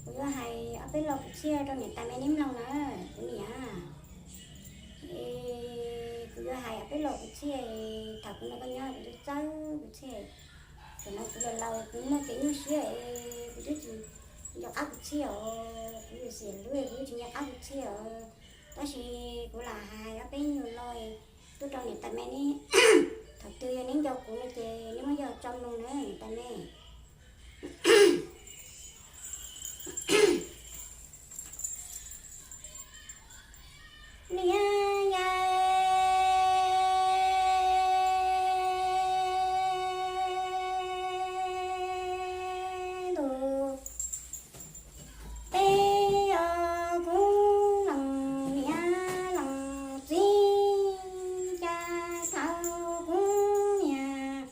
Kuv yuav hais ob peb lo kwv txhiaj rau niam tais me neb mloog na, kuv niam. Es kuv yuav hais ob peb lo kwv txhiaj, thaum kuv nrog koj nyob kuv twb txawj kwv txhiaj. Thaum no kuv los laus kuv muaj kev nyuaj siab es kuv twb tsis nco qab kwv txhiaj os, kuv yuav xiam lub kuv twb tsis nco qab kwv txhiaj os. Tab sis kuv lam hais ob peb nyuag lo tuaj rau niam tais me neb, thaum twg yog neb nco kuv no ces neb muab coj tso mloog na niam tais me. Niam yau ntuj, peb os kuv leej niam leej txiv, cas thaum kuv niam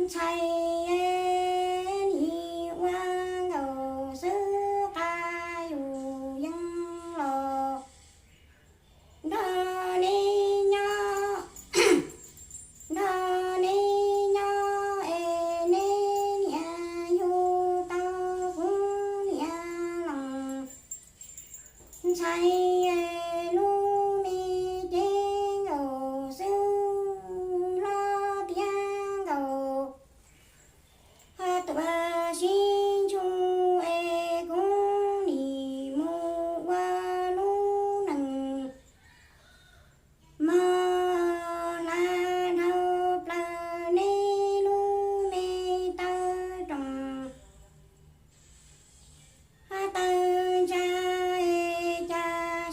ntxhais nim ua nkaus xwb, qab yus yeej los nrog neb nyob, nrog neb nyob es neb niam yug tau kuv niam leej ntxhais, lub me cev nkaus xwb, hlob tiav nkaus, tuaj sib ntsug es kuv nim mus ua lub neej mog, hla dhau plaws neb lub me taw roos, taw ntsa es cas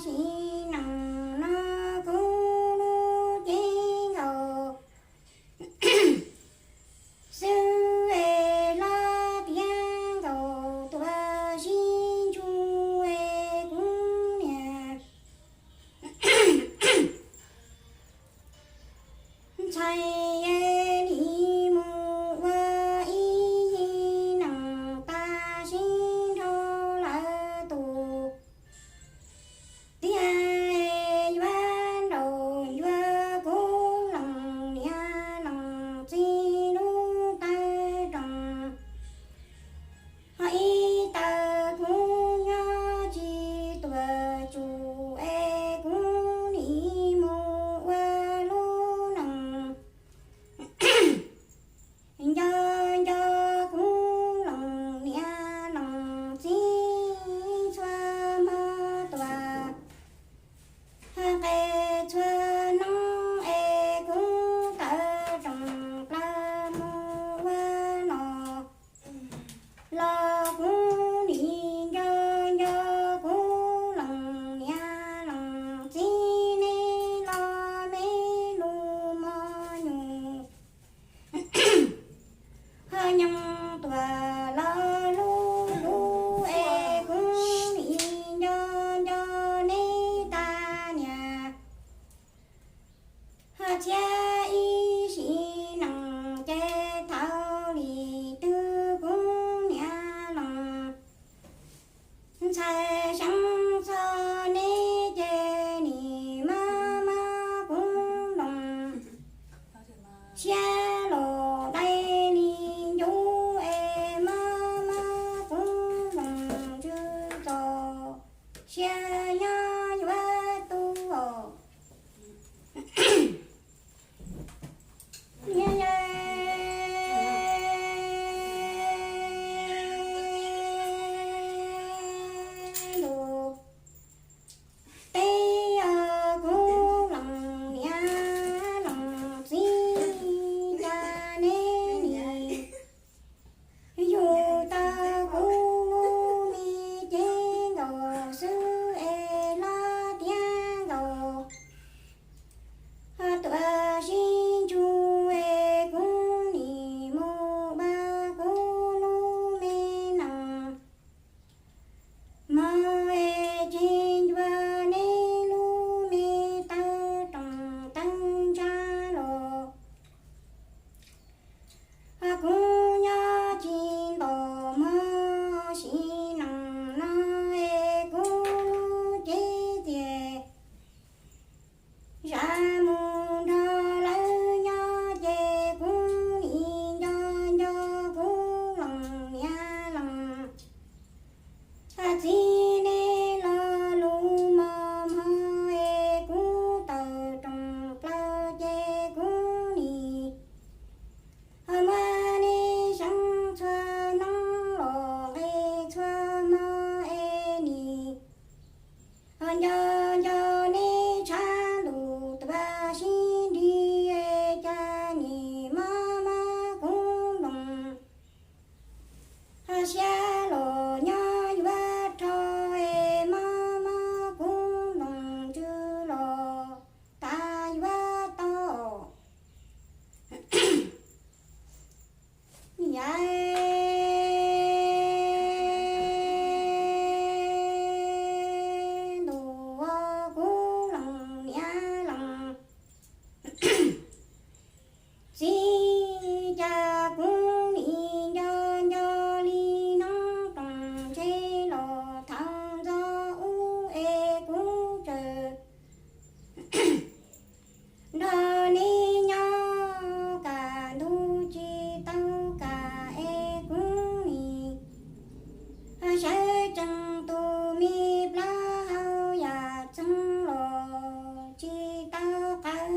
sawv tsees tus me plaub hau yam txheej los tsis tau qawv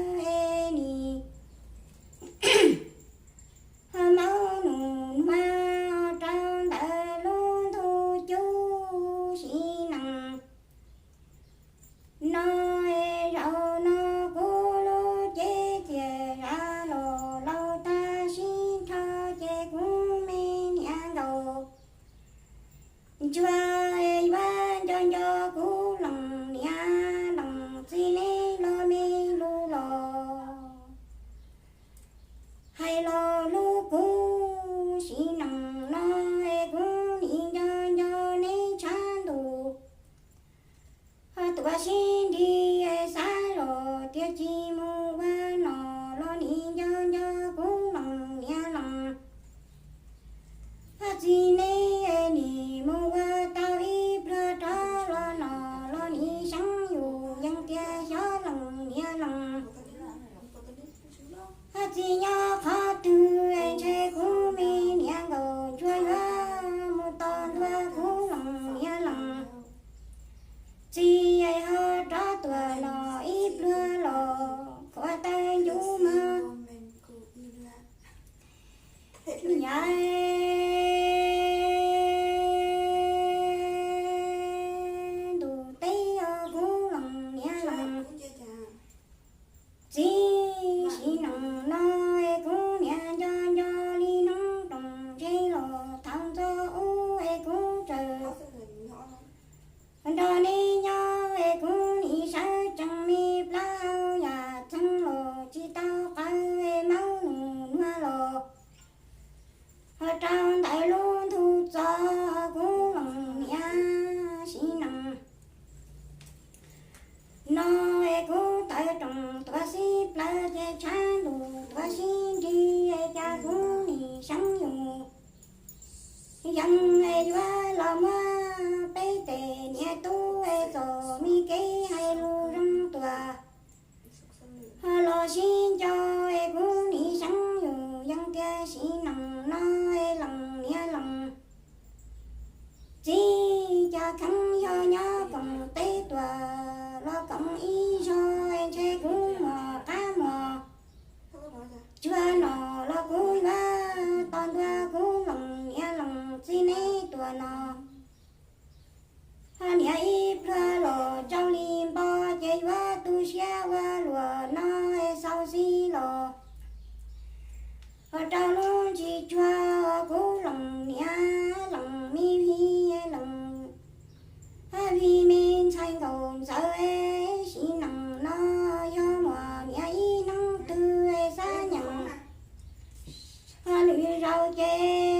nim ho maub nus nuav rau ntawm lub ntug cub siv nees no. Zaum no kuv lub cev txias zam los laus tag sib nrho ces kuv me niam nkaus ntsuag yuav nco nco kuv lees niam lees txiv neb los me lug los hais los lub kuv siv nees no es kuv nim nco nco neb tshav ntuj ho tuav sib nrig xav los tias tsis mus ua nom los nim nco nco kuv lees niam lees txiv neb nim mus ua tau ib pluag rov los nom los nim seev yus yees tias xyov lees niam lees txiv nyob qhov twg es ntshe kuv me niam nkaus ntsuag yuav mus tos ntua kuv lees niam lees txiv ho rov tuam los ib pluag los khuav tawg ncuv mog. Nyav ntuj teb os kuv lees niam lees txiv siv nees no es kuv niam nco nco li noob roos ntshe los thaum ntxov ub es kuv tsaws nrog neb nyob es kuv nim sawv tsees me plaub hau yam txheej los tsis tau qawv es maub nus nuav los ho rau ntawm lub ntug txos kuv lees niam siv nees no es kuv tawv roos tuav sib plawv ces tshav ntuj tuav sib nrig es cas kuv nim seev yus yees es yuav los muab peb tes niam tub es txom me kev hais lus zoo tuaj ho los sib nco es kuv nim seev yus yees tias siv nees no es lees niam lees txiv cas kheev yog nyob koom teb tuaj los koom ib zog es ntshe kuv muag qab muag tsuag nom los kuv yuav tos ntua kuv lees niam lees txiv neb tuaj no ho niam ib pluag los tsaus li npo ces yuav tu siab ua luam no es xauv xib los ho rau lub ntsis tsuag kuv lees niam lees me vij lees vij me ntxhais nkaus ntxawm siv nees no yog muaj niam ib hnub twg xab nyeem ho lwm zaus ces